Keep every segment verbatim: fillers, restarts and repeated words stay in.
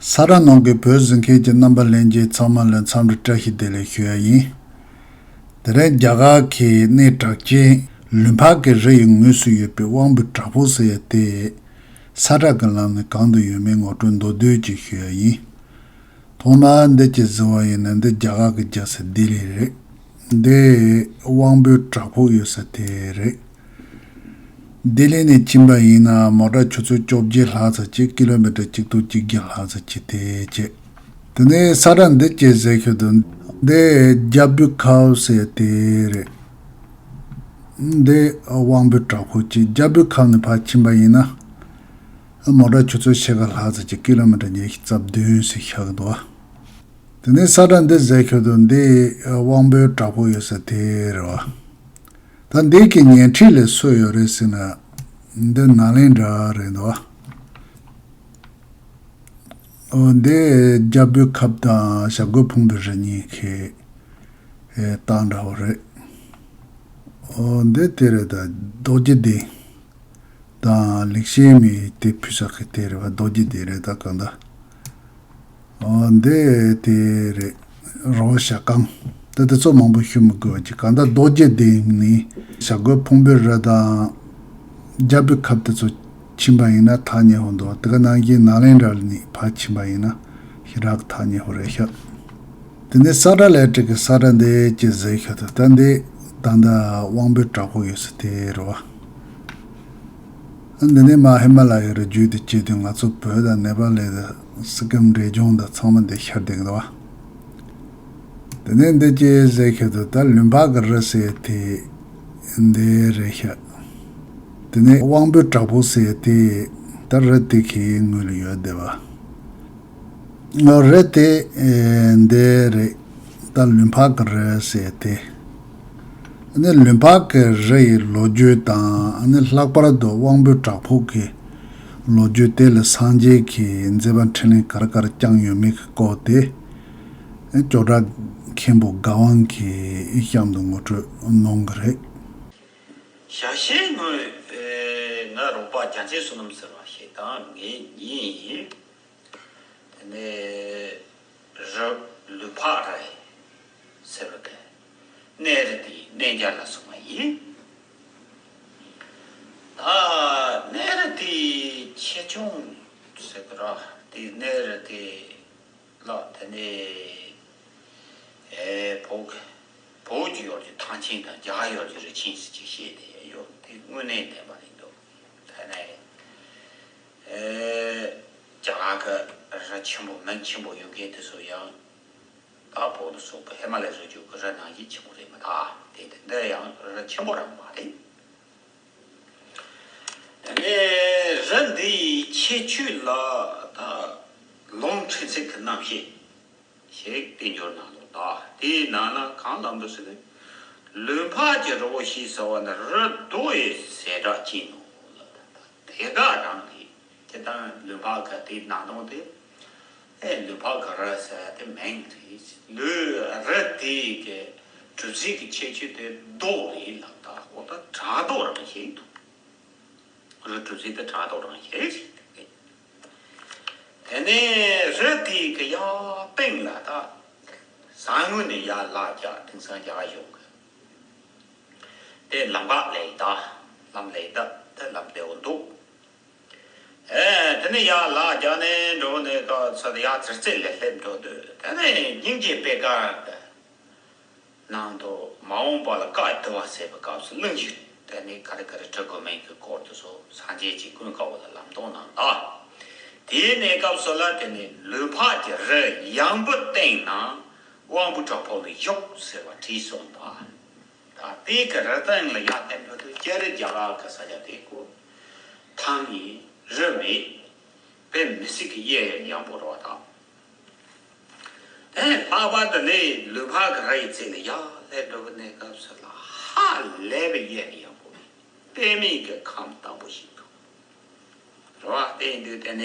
ས་རཱ་ནང་གི་བོད་གཟིགས་མཁན་གྱི་རྣམ་པ་ལྷན་རྒྱས་ཚང་མ་ལ་འཚམས་འདྲི་བཀྲ་ཤིས་བདེ་ལེགས་ཞུ་ཡ་ཡིན། དེ་རིང་རྒྱ་གར་གྱི་གནས་གྲགས་ཅན་ལུང་པ་གི་རི་ཡི་ངོས་སུ་ཡོད་པའི་དབང་པོའི་བྲག་ཕུག་ཟེར་ཡ་དེ། ས་རཱ་གི་ལམ་ནས་གང་དུ་ཡོད་མེད་ངོ་སྤྲོད་མདོར་བསྡུས་ཅིག་ཞུ་ཡ་ཡིན། ཐོག་མར་འདི་ཅིག་གཟིགས་པ་ཡིན་ན། འདི་རྒྱ་གར་གྱི་རྒྱལ་ས་ལྡི་ལི་རེད། འདི་དབང་པོའི་བྲག་ཕུག་ཡོད་ས་དེ་རེད། ལྡི་ལི་ནས་ཕྱིན་པ་ཡིན་ན་མོ་ཊ་ཆུ་ཚོད་བཅོ་བརྒྱད་ལྷག་ཙམ་ཅིག་ཀི་ལོ་མི་ཊར་གཅིག་སྟོང་གཅིག་བརྒྱ་ལྷག་ཙམ་ཅིག་དེ་བྱས། དེ་ནས་ས་རཱ་འདི་ཅིག་གཟིགས་ཤོག་དང་། འདི་ཇ་བུ་ཁབ་ཟེར་དེ་རེད། འདི་དབང་པོའི་བྲག་ཕུག་ཅིག་ཇ་བུ་ཁབ་ནས་ཕར་ཕྱིན་པ་ཡིན་ན། མོ་ཊ་ཆུ་ཚོད་ཕྱེད་ཀ་ལྷག་ཙམ་ཅིག་ཀི་ལོ་མི་ཊར་ཉི་ཤུ་རྩ་བདུན་ཟེར་ཤག་འདུག་དེ་ནས་ས་རཱ་འདི་གཟིགས་ཤོག་དང་། འདི་དབང་པོའི་བྲག་ཕུག་ཡོད་ས་དེ་རེད་བ། ད་འདི་གི་ཉེ་འཁྲིས་ལ་སུ་ཡོད་རེད་ཟེར་ན། འདི་ནཱ་ལེནྡྲ་རེད་འདུག་འོ། འདི་ཇ་བུ་ཁབ་དང་བྱ་རྒོད་ཕུང་པོའི་རི་གཉིས་ཀྱི་ཨེ་རྟགས་འདྲ་བོ་རེད། འོ། འདི་དེ་རེད། ད་རྡོ་རྗེ་གདན་དང་ལེགས་བཤད་མའི་དེ་ཕུལ་ས་གི་དེ་རེད་བ། རྡོ་རྗེ་གདན་རེད། ད་གང་ལྟར། འོ། འདི་དེ་རེད། རོ་ཞ་ཁང་། ད་དེ་ཚོ་མང་པོ་ཞུ་མི་དགོས་པ་ཅིག་གང་ལྟར་རྡོ་རྗེ་གདན་ནས་བྱ་རྒོད་ཕུང་པོའི་རི་དང་ཇ་བུ་ཁབ་དེ་ཚོ་ཕྱིན་པ་ཡིན་ན་ཐག་ཉེ་བོ་འདུག་དེ་ག་ནང་བཞིན་ནཱ་ལེནྡྲ་ནས་ཕར་ཕྱིན་པ་ཡིན་ན་ཞེ་དྲག་ཐག་ཉེ་བོ་རེད་ཤག་དེ་ནས་ས་རཱ་ལེ་ཊིག་གི་ས་རཱ་འདི་ཅིག་གཟིགས་ཤོག་དང་། ད་འདི་ད་ལྟ་དབང་པོའི་བྲག་ཕུག་ཡོད་ས་དེ་རེད་བ། འདི་ནས་མར་ཧི་མ་ལ་ཡ་རུ་བརྒྱུད་དེ་སྐྱེས་དུས་ང་ཚོ་བོད་དང་ནེ་པ་ལ་དང་སི་ཀིམ་འབྲས་ལྗོངས་དང་ཚང་མ་འདི་ཤར་བསྡད་ཀྱི་འདུག་བ། དེ་ནས་འདི་ཅིག་གཟིགས་ཤོག་དང་། ད་ལུང་པ་གི་རི་ཟེར་དེ་འདི་རེད་ཤག་དེ་ནས་དབང་པོའི་བྲག་ཕུག་ཟེར་དེ་ད་རི་དེ་གི་ངོས་ལ་ཡོད་བསྡད་པ། རི་དེ་ཨེ་འདི་རེད། ད་ལུང་པ་གི་རི་ཟེར་དེ། ཨ་ནི་ལུང་པ་གི་རི་ཡི་ལོ་རྒྱུས་དང་། ཨ་ནི་ལྷག་པར་དུ་དབང་པོའི་བྲག་ཕུག་གི་ལོ་རྒྱུས་དེ་ལ་སངས་རྒྱས་ཀྱི་མཛད་པ་འཕྲིན་ལས་ག་རེ་ག་རེ་བསྐྱངས་ཡོད་མེད་ཀྱི་སྐོར་དེ། ཨེ་ཅོག་གྲགས་མཁན་པོ་དགའ་དབང་གིས་གཤམ་དུ་ངོ་སྤྲོད་གནང་གི་རེད། ཞྭ་ཤེལ་ངོས་ཨེ་ང་རོགས་པ་རྒྱལ་མཚན་བསོད་ནམས་ཟེར་བ་ཞིག་དང་ངེད་གཉིས། དེ་ནས་རི་ལུང་པ་རི་ཟེར་བ་དེ་གནས་རི་དེའི་གནས་མཇལ་ལ་སོང་བ་ཡིན། ད་གནས་རི་དེའི་ཆེ་ཆུང་ཟེར་གི་ར། དེ་གནས་རི་དེ་ལ་དེ་ནས་ཨེ་བོད་བོད་ཀྱི་ཡུལ་གྱི་ཐང་ཆེན་དང་རྒྱ་གར་ཡུལ་གྱི་རི་ཆེན་ཟེར་གྱི་བཤད་དེ་ཡོད། དེ་དངོས་གནས་བདེན་པ་རེད་འདུག་དེ་ནས། ཨེ། རྒྱ་གར་གྱི་རི་ཆེན་པོ་མིང་ཆེན་པོ་ཡོད་མཁན་དེ་ཚོ་ཡང་ད་བོད་དུ་སོགས་པའི་ཧི་མ་ལ་ཡའི་རི་རྒྱུད་ཀྱི་རི་ནང་བཞིན་ཆེན་པོ་རེད་མ་གཏོགས། དེ་དེ་འདི་ཡང་རི་ཆེན་པོ་རང་མ་རེད། དེ་ནས་རི་འདིའི་ཁྱད་ཆོས་ལ་ད་ལུང་ཕྲན་ཚེགས་ཀྱི་རྣམ་བཤད་ཞིག་དེ་འབྱོར་གནང་ལོ། ད་དེའི་ནང་ན་གང་ལབ་འདུག་ཟེར་ན། ལུང་པ་གི་རི་བོ་ཞེས་བྱ་བ་ནི་རི་རྡོ་ཡི་ཟེ་སྒྲ་ཅན་ནོ་ལབ། ད་དེ་ག་རང་གི་དེ་དང་ལུང་པ་གི་དེའི་ནང་དོན་དེ། ཨེ་ལུང་པ་གི་རི་ཟེར་ཡ་དེ་མིང་རེད། ལུང་རི་དེ་གི་གྲུབ་ཚུལ་གྱི་ཁྱད་ཆོས་དེ་རྡོ་རེད་ལབ། ད་འོ་ད་བྲག་རྡོ་རང་ཞིག་འདུག་རི་གྲུབ་ཚུལ་དེ་བྲག་རྡོ་རང་ཞིག་རེད། དེ་ནས་རི་དེ་གི་ཡར་སྟེང་ལ་ད་ཟངས་དངུལ་ནས་ཡར་ལ་རྒྱ་དེང་སང་རྒྱ་གཞུང་གི་དེ་ལམ་ཁ་ལས་ད་ལམ་ལས་ད་དེ་ལམ་བདེ་བོ་འདུག་ཨེ་དེ་ནས་ཡར་ལ་རྒྱ་ནས་འགྲོ་ནས་ག་ཚོད་ཡར་ཙིར་ཙིར་ལས་སླེབས་འགྲོ་དུས། དེ་ནས་སྙིང་རྗེ་པད་དཀར་གི་ནང་དུ་མ་འོངས་པ་ལ་བཀའ་བསྡུ་བ་ཟེར་བའི་སྐབས་སུ་གླེང་གཞི་དེ་ནི་ག་རེ་ག་རེ་འབྲི་དགོས་མིན་གྱི་སྐོར་དུ་སོགས་སངས་རྒྱས་ཀྱིས་ཀུན་དགའ་བོ་ལ་ལམ་སྟོན་གནང་ད། དེའི་གནས་སྐབས་སུ་ལ་དེ་ནི་ལུང་པ་གི་རི་ཡངས་པོའི་སྟེང་ན་དབང་པོའི་བྲག་ཕུག་ལ་བཞུགས་ཟེར་བ་བྲིས་སོང་པ། ད་དེ་གི་རི་སྟེང་ལ་ཡར་སླེབས་འགྲོ་དུས་སྐྱ་རི་རྒྱ་གར་གི་ས་ཆ་དེ་ཀོ་ཐང་ཡིན། རི་མེད། དཔེ་མི་སྲིད་ཀྱི་གཡས་ཡངས་པོ་རེད་བ་དང་། ཨེ་ལྷག་པར་དུ་ནི་ལུང་པ་གི་རི་ཡི་རྩེ་ལ་ཡར་སླེབས་འགྲོ་གི་གནས་སྐབས་སུ་ལ་ཧ་ལས་པའི་གཡས་ཡངས་པོ་རེད། དཔེ་མེད་ཀྱི་ཁམས་དྭངས་པོ་ཞིག་འདུག་རེད་བ། དེ་ཡིན་དུས་དེ་ནས་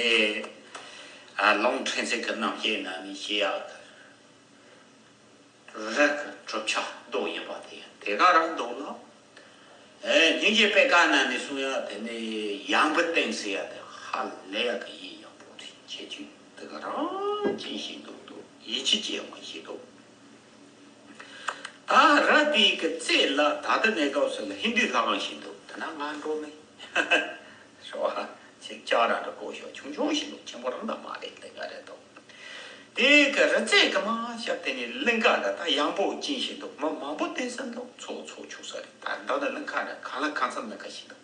ཨ་ལུང་ཕྲན་ཚེགས་ཀྱི་རྣམ་བཤད་ནང་ནས་བཤད་ཡག་གི་རི་གི་གྲུབ་ཆ་རྡོ་ཡིན་པ་དེ་དེ་ག་རང་འདུག་ལ། ཨེ་སྙིང་རྗེ་པད་དཀར་ནང་ནས་གསུང་ཡག་དེ་ནི་ཡངས་པོའི་སྟེང་ཟེར་ཡག་དེ་ཧ་ལས་ཡག་གི་གཡས་ཡངས་པོ་རེད། ཁྱད་ཆོས་ དེ་ག་རང་ཅིག་ཞིག་འདུག་འདུག་ཡིད་ཆེས་སྐྱེ་འོང་ཞིག་འདུག་ད་ར་དེའི་གི་རྩེ་ལ་ད་ལྟ་གནས་སྐབས་སུ་ལ་ཧིན་དུའི་ལྷ་ཁང་ཞིག་འདུག་དེ་ན་ང་འགྲོ་མེད། ཞོ་ཅིག་ལྕགས་ར་འདྲ་བཀོད་ཞོ་ཆུང་ཆུང་ཞིག་འདུག་ཆེན་པོ་རང་དང་མ་རེད་ལས་ཀ་རེད་འདུག་དེའི་གི་རི་རྩེ་གི་མ་ཤར་དེ་ནི་གླིང་ག་འདྲ་ད་ཡངས་པོ་ཅན་ཞིག་འདུག་མི་མང་པོ་བསྡད་ས་འདུག་ཚོགས་ཚོགས་ཆུང་ས་རེད། ད་འདི་ནི་གླིང་ག་འདྲ་གང་ལ་གང་འཚམ་གླིང་ག་ཞིག་འདུག་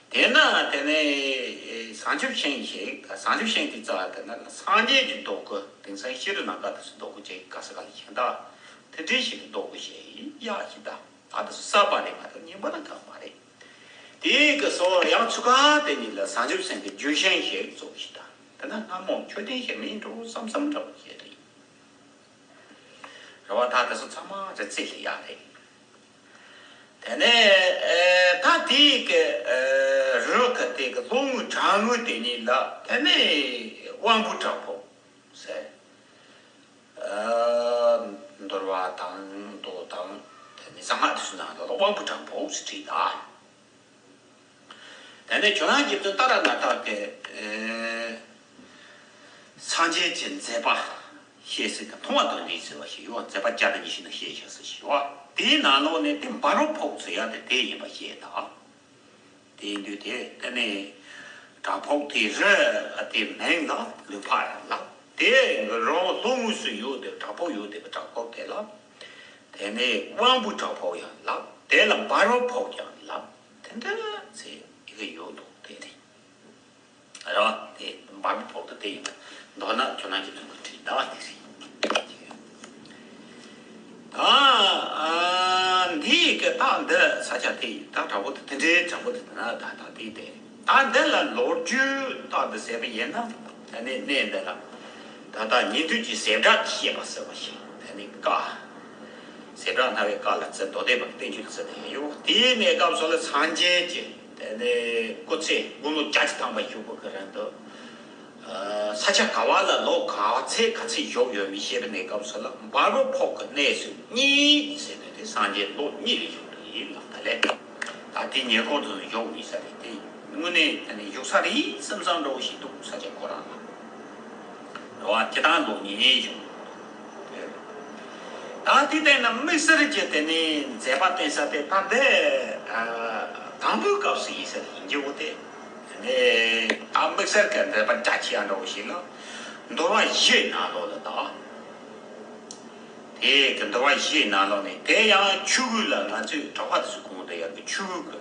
དེ་ན་དེ་ནས་བྱང་ཆུབ་ཤིང་ཞིག་བྱང་ཆུབ་ཤིང་དེ་རྩ་དེ་ན་སངས་རྒྱས་ཀྱི་རྡོ་སྐུ་དེང་སང་ཤེས་རིག་ནང་ཁ་དུ་སུ་རྡོ་སྐུ་ཅིག་ག་ས་ག་ལ་ཤེས་ད་དེ་འདྲའི་ཞིག་གི་རྡོ་སྐུ་ཞིག་གཡག་ཞིག་ད་ད་དུ་སུ་གསར་པ་རེད་མ་གཏོགས་རྙིང་པ་ན་གང་མ་རེད། དེའི་གི་སོ་ཡང་ཚུགས་ཀ་དེ་ཉིད་ལ་བྱང་ཆུབ་སེམས་ཀྱི་རྒྱུན་ཤིང་ཞིག་བཙུགས་ཤིག་ད་དེ་ན་སྔ་མོ་མཆོད་རྟེན་ཞིག་མིན་འགྲོ་བསམ་བསམ་འདྲ་བོ་ཞིག་རེད། རེད་བ། ད་དེ་ཚོ་ཚང་མ་རི་རྩེ་ལ་ཡག་རེད། དེ་ནས་ཨེ་ད་དེའི་གི་ཨེ་རི་གི་དེ་གི་ལྷོ་ངོས་བྲག་ངོས་དེ་གཉིས་ལ་དེ་ནས་དབང་པོའི་བྲག་ཕུག་ཟེར། ཨ་འདོར་བ་དང་མདོ་དང་དེ་ནས་གསང་སྔགས་དེ་ཚོ་ནང་ལ་དབང་པོའི་བྲག་ཕུག་ཟེར་བྲིས་ད། དེ་ནས་ཇོ་ནང་རྗེ་བཙུན་ཏཱ་ར་ནཱ་ཐ་གི་ཨེ་སངས་རྒྱས་ཀྱི་མཛད་པ་བཤད་སྲིད་ཀྱི་མཐོང་བ་དོན་ལྡན་ཟེར་བ་ཞིག་ཡོད། མཛད་པ་བརྒྱ་དང་ཉི་ཤུ་ནང་བཤད་བཞག་ས་ཞིག་ཡོད། དེའི་ནང་ལོགས་ནས་དེ་འབར་བ་ཕུག་ཟེར་ཡ་དེ་དེ་ཡིན་པ་བཤད་ད། དེ་ཡིན་དུས་དེ་དེ་ནས་བྲག་ཕུག་དེའི་རི་དེའི་མིང་ལ་ལུས་འཕགས་ཡང་ལབ། དེ་རང་ལྷོ་ངོས་སུ་ཡོད་དེ་བྲག་ཕུག་ཡོད་དེ་བྲག་ཕུག་དེ་ལ་དེ་ནས་དབང་པོའི་བྲག་ཕུག་ཡང་ལབ། དེ་ལ་འབར་བ་ཕུག་ཀྱང་ལབ། དེ་འདྲ་ཚེ་ཡི་གེ་ཡོད་འདུག་དེ་རེད། རེད་བ། དེ་འབར་བ་ཕུག་ཏུ་དེ་ཡིན་པ་མདོར་ན་ཇོ་ནང་རྗེ་བཙུན་གྱིས་བྲིས་གདའ་བ་དེ་རེད། ད་ཨ་འདི་གི་ད་འདི་ས་ཆ་དེ་ད་དྲག་པོ་དེ་དེ་འདྲའི་དྲག་པོ་དེ་ན་ད་ད་དེ་དེ་ད་འདི་ལ་ལོ་རྒྱུས་ད་འདི་ཟེར་བ་ཡིན་ན་ད་ནི་གནས་འདི་ལ་ད་ད་ཉན་ཐོས་ཀྱི་ཟེ་བྲག་བཤད་པ་ཟེར་བ་ཞིག་ད་ནི་བཀའ། ཟེ་བྲག་སྣང་བའི་བཀའ་ལ་བརྩི་མདོ་སྡེ་པ་གི་བསྟན་བཅོས་ལ་བརྩི་དེ་ཡོད། དེའི་གནས་སྐབས་སུ་ལ་སངས་རྒྱས་ཀྱི་དེ་ནས་སྐུ་ཚེ་དགུང་ལོ་བརྒྱད་ཅུ་ཐམ་པ་བཞུགས་པ་གི་རིང་དུ་ས་ཆ་ག་བ་ལ་ལོ་ག་ཚད་ག་ཚད་བཞུགས་ཡོད་མེད་ཤེས་པའི་གནས་སྐབས་སུ་ལ་འབར་བ་ཕུག་གི་གནས་སུ་གཉིད་ཟེར་ནས་དེ་སངས་རྒྱས་ལོ་གཉིད་ལ་བཞུགས་རེད་ལབ་ད་ལས། ད་དེ་ཉེ་འཁོར་དུ་བཞུགས་མི་ས་རེད། དེ་དངོས་གནས་དེ་ནས་བཞུགས་ས་རེད་བསམ་བསམ་འདྲ་བོ་ཞིག་འདུག་ས་ཆ་ཁོ་རང་ལ། རེད་བ། སྤྱིར་བཏང་ལོ་གཉིས་བཞུགས། ད་དེ་བལྟས་ན་དམིགས་བསལ་གྱི་དེ་ནས་མཛད་པ་བསྟན་ས་དེ་ད་ལྟའི་དང་པོའི་སྐབས་སུ་ཡིན་ས་ཡིན་གྱི་འོ་དེ། དེ་ནས་ད་དམིགས་བསལ་གྱི་མཛད་པ་འདྲ་ཆེ་ཡང་འདྲ་བོ་ཞིག་ལ་འདུལ་བ་བཞིའི་ནང་ལོགས་ལ་ད། དེ་གི་འདུལ་བ་བཞིའི་ནང་ལོགས་ནས་དེ་ཡང་ཆོས་སྐུ་ལ་ང་ཚོས་གྲགས་པ་དེ་ཚོ་གོང་དུ་ཡང་གི་ཆོས་སྐུ་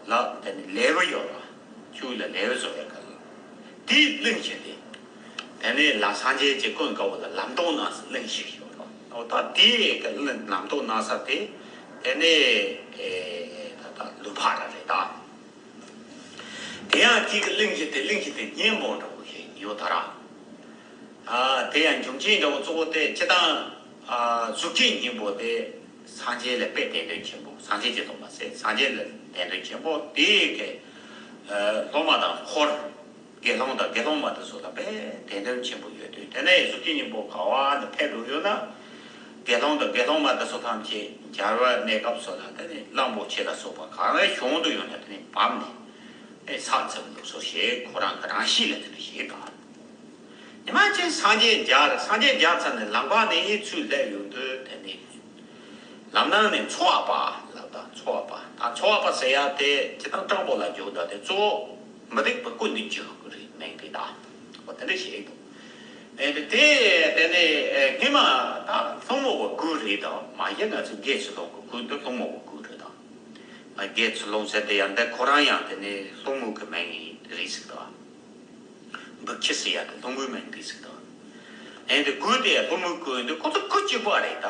ལ་དེ་ནས་ལེའུ་ཡོད་པ། ཆོས་ལ་ལེའུ་བཟོ་བའི་སྐབས་དེའི་གླིང་བཞི་དེ། དེ་ནས་ལ་སངས་རྒྱས་ཀྱི་ཀུན་དགའ་བོ་ལ་ལམ་སྟོན་གནང་ས་གླིང་བཞི་ཡོད་རེད། འོ་ད་དེའི་གི་གླིང་ལམ་སྟོན་གནང་ས་དེ་དེ་ནས་ཨེ་ད་ད་ལུས་འཕགས་ར་རེད་ད། དེ་ཡང་དེའི་གི་གླིང་བཞི་དེ་གླིང་བཞི་དེ་སྙིང་པོ་འདྲ་བོ་ཞིག་ཡོད་ད་ར། ཨ་དེ་ཡང་འབྱུང་རྐྱེན་འདྲ་བོ་གཙོ་བོ་དེ་སྤྱིར་བཏང་ཨ་གཟུགས་ཀྱི་སྙིང་པོ་དེ་སངས་རྒྱས་ལ་དཔེ་དད་འདུན་ཆེན་པོ། སངས་རྒྱས་ཀྱི་སྟོན་པ་ཟེར་སངས་རྒྱས་ལ་དད་འདུན་ཆེན་པོ་དེ་གི་ཨ་སློབ་མ་དང་འཁོར། དགེ་སློང་དང་དགེ་སློང་མ་དེ་ཚོ་ལ་དཔེ་དད་འདུན་ཆེན་པོ་ཡོད་དུས་དེ་ནས་གཟུགས་ཀྱི་སྙིང་པོ་ག་བ་ནས་ཕེབས་འགྲོ་ཡོད་ན། དགེ་སློང་དང་དགེ་སློང་མ་དེ་ཚོ་ཐམས་ཅད་སྦྱར་བའི་གནས་སྐབས་སུ་ལ་དེ་ནས་གླང་པོ་ཆེ་ལ་སོགས་པ་གང་རེ་བྱུང་དུ་ཡོད་ན་དེ་ནས་བབས་ནས་ཨེ་ཕྱག་འཚལ་ལུགས་སྲོལ་ཞིག་ཁོ་རང་གི་རང་གཤིས་ལ་དེ་འདྲ་ཞིག་དང་། ཉི་མ་གཅིག་སངས་རྒྱས་མཇལ། སངས་རྒྱས་མཇལ་ཚར་ནས་ལམ་ཁ་ནས་ཚུར་སླེབས་ཡོང་དུས་དེ་ནས་ལམ་ནང་ནས་འཚོ་བ་པ་ལབ་ད། འཚོ་བ་པ་ད་འཚོ་བ་པ་ཟེར་ཡ་དེ་སྤྱིར་བཏང་སྤྲང་པོ་ལ་འཇུག་ད་དེ་གཙོ་བོ་མི་རིགས་པ་ཀུན་ཏུ་འཇུག་གི་རེད་མིང་རེད་ད། འོ་དེ་འདྲ་ཞིག་འདུག་ཨེ་དེ་དེ་དེ་ནས་ཨེ་སྔོན་མ་ད་སློང་མོ་བ་དགུ་རེད་ད། མ་གཞི་ང་ཚོ་དགེ་ཚུལ་སློང་གི་དགུ་འདི་སློང་མོ་བ་དགུ་རེད་ད། ང་དགེ་ཚུལ་སློང་ཟེར་དེ་ཡང་འདི་ཁོ་རང་ཡང་དེ་ནས་སློང་མོ་གི་མིང་རེད་ཟིག་ད། འབུ་ཁྱི་ཟེར་ཡ་དེ་སློང་མོའི་མིང་རེད་ཟིག་ད། ཨེ་འདི་དགུ་དེ་སློང་མོ་དགུ་འདི་ཁོ་ཚོ་སྐུ་གཅིག་པ་རེད་ད།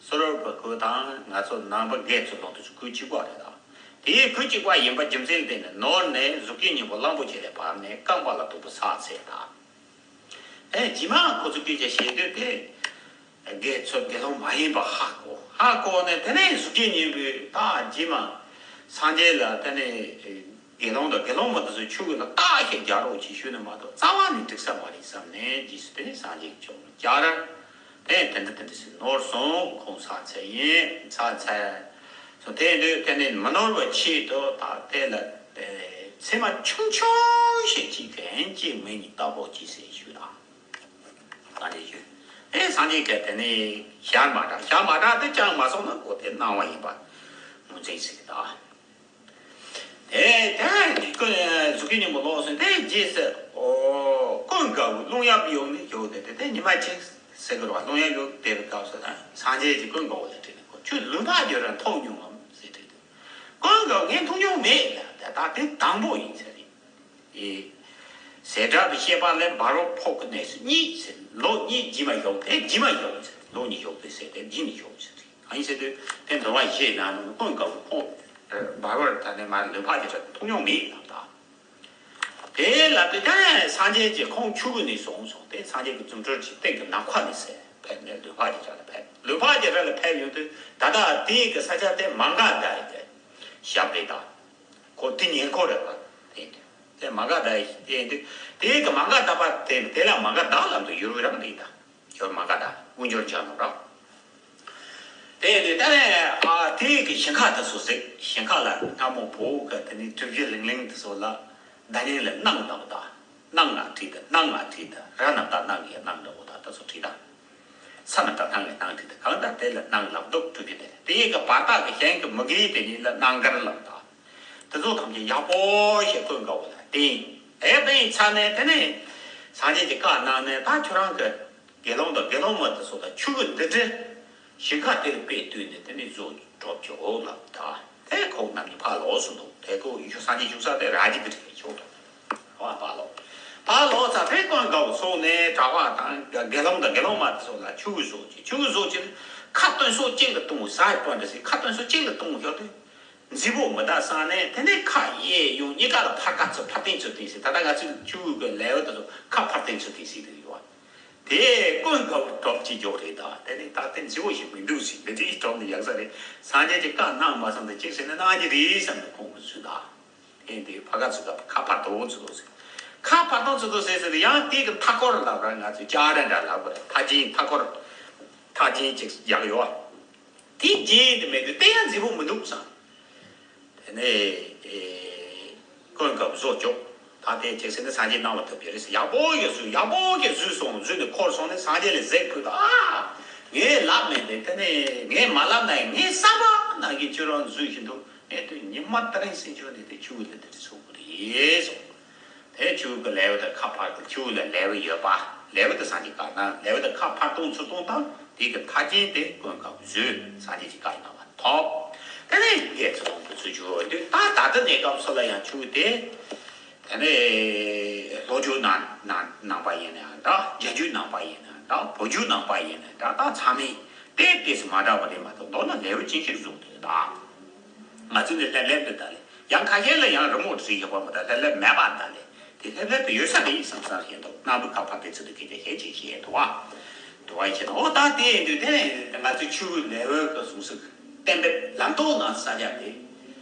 སོ་རོར་བ་ཁོ་དང་ང་ཚོ་ནང་པ་དགེ་ཚུལ་སློང་དེ་ཚོ་སྐུ་གཅིག་པ་རེད་ད། དེའི་སྐུ་གཅིག་པ་ཡིན་པ་རྒྱུ་མཚན་དེ་ནི་ནོར་ནས་གཟུགས་ཀྱི་སྙིང་པོ་གླང་པོ་ཆེ་ལས་བབས་ནས་རྐང་པ་ལ་གཏུགས་པ་ཕྱག་འཚལ་ད། ཨེ་རྗེས་མ་ཁོ་ཚོ་སྐད་ཆ་བཤད་དུས་དེ་དགེ་ཚུལ་དགེ་སློང་མ་ཡིན་པ་ཧ་གོ། ཧ་གོ་ནས་དེ་ནས་གཟུགས་ཀྱི་སྙིང་པོས་ད་རྗེས་མ་སངས་རྒྱས་ལ་དེ་ནས་དགེ་སློང་དང་དགེ་སློང་མ་དེ་ཚོ་ཆོས་ལ་བརྟག་ཞིབ་རྒྱག་རོགས་ཅེས་ཞུས་ནས་མ་གཏོགས་རྩ་བ་ནས་འགྲིག་ས་མ་རེད་བསམ་ནས་རྗེས་སུ་དེ་ནས་སངས་རྒྱས་ཀྱི་ཕྱོགས་ལ་བཅར། དེ་དེ་འདྲ་དེ་འདྲ་ཟེར་ནོར་སོང་། ཁོང་ཕྱག་འཚལ་ཡིན། ཕྱག་འཚལ་སོང་། དེ་དུས་དེ་ནས་མི་ནོར་བའི་ཆེད་དུ་ད་དེ་ལ་མཚན་མ་ཆུང་ཆུང་ཞིག་ཅིག་གན་ཅིག་མིང་ནི་ལྟ་བོ་ཅིག་ཟེར་ཞུས་དང་། དེ་སངས་རྒྱས་ཀྱིས་དེ་ནས་ཞལ་མ་བསྒྲགས། ཞལ་མ་བསྒྲགས་དེ་ཅང་མ་སོང་ན་ཁོ་དེ་སྣང་བ་ཡིན་པ་ངོས་འཛིན་ཟེར་གི་ད། དེ་དེ་ནས་ཀུན་གཟུགས་ཀྱི་སྙིང་པོ་ལོག་སོང་། དེ་རྗེས་སུ་ཨོ་ཀུན་དགའ་བོ་རླུང་གཡབ་ཡོང་ནས་ཡོད་དེ། དེ་དེ་ཉི་མ་གཅིག་ཟེར་གི་རེད་བ། རླུང་གཡབ་ཡོང་དེ་རུ་སྐབས་སུ་ད་སངས་རྒྱས་ཀྱིས་ཀུན་དགའ་བོ་ལ་དྲིས་ནས། ཁོ་ཁྱོད་ལུས་འཕགས་ཀྱི་རྭ་མཐོང་མྱོང་ངམ་ཟེར་དྲིས་དུས། ཀུན་དགའ་བོ་ངས་མཐོང་མྱོང་མེད་ལ། ད་ལྟ་དེ་དང་པོ་ཡིན་ཟེར་རེད། ཨེ། ཟད་འགྲོ་གི་ཤེས་པ་ལས་འབར་བ་ཕོག་གི་གནས་སུ་གཉིད་ཟེར། ལོ་གཉིས་རྗེས་མ་ཞོག་དེ་རྗེས་མ་ཞོག་ཟེར། ལོ་གཉིས་ཞོག་དེ་ཟེར་དེ་རྗེས་མ་ཞོག་ཟེར་དེ། གང་ཡིན་ཟེར་དུས་དེ་འདུལ་བ་བཞིའི་ནང་ནས་ཀུན་དགའ་བོ་ཁོང་འབར་བར་ད་ནས་མར་ལུས་འཕགས་ཀྱི་རྭ་མཐོང་མྱོང་མེད་ལབ་ད། དེ་ལབ་དུས་ད་སངས་རྒྱས་ཀྱིས་ཁོང་ཆུ་བོ་ནས་བཟུང་སོང་སྟེ། སངས་རྒྱས་ཀྱི་རྫུ་འཕྲུལ་གྱི་སྟེང་གི་ནམ་མཁའ་ནས་ཟེར་ཕེབས་ནས་ལུས་འཕགས་ཀྱི་རྭ་ལ་ཕེབས། ལུས་འཕགས་ཀྱི་རྭ་ལ་ཕེབས་ཡོང་དུས་ད་ལྟ་དེའི་གི་ས་ཆ་དེ་མ་ག་དྷ་ཡི་གི་ཞབས་རེད་ད། ཁོ་དེ་ཉེ་འཁོར་རེད་པ། དེ་དེ་མ་ག་དྷ་ཡི་དེ་དེ་དེ་གི་མ་ག་དྷ་པ་དེ་དེ་ལ་མ་ག་དྷ་ལབ་དུས་ཡུལ་རང་རེད་ད། ཡུལ་མ་ག་དྷ་དབུས་འབྱོར་བྱ་ནོ་ར། དེ་དེ་ད་ནས་ཨ་དེ་གི་ཞིང་ཁ་དེ་ཚོ་ཟིག་ཞིང་ཁ་ལ་སྔ་མོ་བོད་གི་དེ་ནས་གྲུ་བཞི་ལིང་ལིང་དེ་ཚོ་ལ་བརྡ་རྙིང་ལ་སྣང་འདྲ་བོ་ད། སྣང་ང་བྲིས་ད། སྣང་ང་བྲིས་ད། ར་ན་བཏགས་རྣ་གི་སྣང་འདྲ་བོ་ད་དེ་ཚོ་བྲིས་ད། ས་ན་བཏགས་སྣ་གི་སྣང་བྲིས་ད། གང་ལྟར་དེ་ལ་སྣང་ལབ་འདུག་གྲུ་བཞི་དེ་ལ། དེ་ཡི་གི་བར་ཐག་གི་ཞིང་གི་མུ་གེ་དེ་གཉིས་ལ་སྣང་གར་ལབ་ད། དེ་ཚོ་ཐམས་ཅད་ཡག་པོ་ཞིག་ཀུན་དགའ་བོ་ལ་བསྟན། ཨེ་བསྟན་ཚར་ནས་དེ་ནས་སངས་རྒྱས་ཀྱིས་བཀའ་གནང་ནས། ད་ཁྱོད་རང་གི་དགེ་སློང་དང་དགེ་སློང་མ་དེ་ཚོ་ད་ཆུ་བོ་འདི་འདྲའི་ཞིང་ཁ་དེ་ལ་དཔེ་བསྟུན་ནས་དེ་ནས་བཟོ་གྲོགས་ཆོག་ལབ་ད། དེ་ཁོང་རྣམ་གཉིས་ཕར་ལོགས་སུ་འདུག་དེ་ཁོ་ཡུལ་སངས་རྒྱས་བཞུགས་ས་དེ་ར་ཇི་གི་ཁྲི་ཕྱོགས་དང་། ཕར་ཕར་ལོགས། ཕར་ལོགས་ཚར་དེ་ཀུན་དགའ་བོ་སོང་ནས་གྲྭ་པ་དང་དགེ་སློང་དང་དགེ་སློང་མ་དེ་ཚོ་ལ་ཆུ་བོ་བཟོ་བྱེད། ཆུ་བོ་བཟོ་བྱེད་ཁ་སྟོན་སོ་གཅིག་ལ་གཏོང་། ཟ་ཡི་པོ་འདྲ་ཟེར། ཁ་སྟོན་སོ་གཅིག་ལ་གཏོང་ཤོག་དུས། མཛེས་པོ་མི་གདའ་བསམ་ནས་དེ་ནས་ཁ་གཡས་གཡོན་གཉིས་ཀ་ལ་ཕར་ཁ་ཚུར་ཕར་སྟོན་ཚུར་སྟོན་ཟེར། ད་ལྟ་ང་ཚོའི་ཆུ་བོ་གི་ལེའུ་དེ་ཚོ་ཁ་ཕར་སྟོན་ཚུར་སྟོན་ཟེར་དུ་ཡོད་བ། དེ་ཀུན་དགའ་བོ་གྲོགས་ཀྱི་འཇོག་རེད་ད། དེ་ནས་ད་དེ་མཛེས་པོ་ཞིག་མི་འདུག་ཟེར། འདི་འདྲའི་གྲོགས་ནི་ཡག་ས་རེད། སངས་རྒྱས་ཀྱིས་བཀའ་གནང་མ་སོང་དེ་གཅིག་ཟེར་ན་གནང་རྒྱུ་རེད་བསམ་ནས་ཁོང་གིས་ཚུར་ད། དེ་འདི་ཕ་ག་ཚུར་ད་ཁ་ཕར་གཏོང་ཚུར་ད་ཟེར། ཁ་ཕར་གཏོང་ཚུར་ད་ཟེར་ཟེར་ཡང་དེ་གི་མཐའ་སྐོར་ལབ་ར། ང་ཚོས་ལྕགས་ར་འདྲ་ལབ་དགོས་རེད། མཐའ་རྒྱན་མཐའ་སྐོར། མཐའ་རྒྱན་གཅིག་རྒྱག་ཡོད་བ། དེ་རྒྱན་དེ་མེད་དུས་དེ་ཡང་མཛེས་པོ་མི་འདུག་བསམ། དེ་ནས་ཨེ་ཀུན་དགའ་བོ་བཟོ་བཅུག་ད་དེ་ཅིག་ཟེར་ནས་སངས་རྒྱས་གནང་བ་ཐོབ་ཀྱི་རེད་ཟེར། ཡག་པོ་ཞིག་བཟོས། ཡག་པོ་ཞིག་བཟོས་སོང་། བཟོས་ནས་འཁོར་སོང་ནས་སངས་རྒྱས་ལ་གཟིགས་ཕུལ་ད། ཨ། ངས་ལབ་མེད་དེ། དེ་ནས་ངས་མ་ལབ་ན་ཡང་ངས་བསམ་པ་ནང་གི་ཁྱོད་རང་བཟོས་བཞིན་དུ་ངས་དུས་ཉི་མ་དེ་རིང་སྲིད་ཕྱོགས་ནས་དེ་ཆུ་བོ་དེ་འདྲ་བཟོ་དགོས་རེད་གསུངས། དེ་ཆུ་བོ་གི་ལེའུ་དེ་ཁ་ཕར་གི་ཆུ་བོ་ལ་ལེའུ་ཡོད་པ། ལེའུ་དེ་སངས་རྒྱས་བཀའ་གནང་། ལེའུ་དེ་ཁ་ཕར་གཏོང་ཚུར་གཏོང་དང་དེ་གི་མཐའ་རྒྱན་དེ་ཀུན་དགའ་བོ་བཟོས། སངས་རྒྱས་ཀྱི་བཀའ་གནང་བ་ཐོབ། དེ་ནས་དགེ་ཚུལ་སློང་དུ་ཚུར་བྱོན་དུས་ད་ད་ལྟ་གནས་སྐབས་སུ་ལ་ཡང་ཆུ་བོ་དེ། དེ་ནས་ལྷོ་རྒྱུད་ནང་ནང་ནང་པ་ཡིན་ན་ཡང་འདྲ། རྒྱ་རྒྱུད་ནང་པ་ཡིན་ན་ཡང་འདྲ། བོད་རྒྱུད་ནང་པ་ཡིན་ན་ཡང་འདྲ། ད་ཚང་མས་དེ་དེ་སུ་མ་འདྲ་བ་རེད་མ་གཏོགས་མདོར་ན་ལེའུ་ཅན་ཞིག་བཟུང་དུས་ད། ང་ཚོ་ནི་ལྷེབ་ལྷེབ་འདི་ལྟ་ལས། ཡང་ཁ་ཤས་ལ་ཡང་རི་མོ་བྲིས་ཡོད་པ་མ་གཏོགས་ལྷེབ་ལྷེབ་མེད་པ་ལྟ་ལས། དེ་ལྷེབ་ལྷེབ་ཏུ་ཡོད་ས་རེད་བསམ་བསམ་བཤད་འདུག་སྣམ་བུ་ཁ་ཕར་དེ་ཚོ་དེ་སྐད་ཆ་བཤད་ཅིག་བཤད་འདུག་བ། འདུག་བ་བཤད་འདུག་འོ་ད་དེ་ཡིན་དུས་དེ་ནས་ང་ཚོའི་ཆུ་བོའི་ལེའུ་གི་གཟུངས་གསུང་གཏན་འབེབས་ལམ་སྟོན་གནང་ས་རྒྱ་དེ།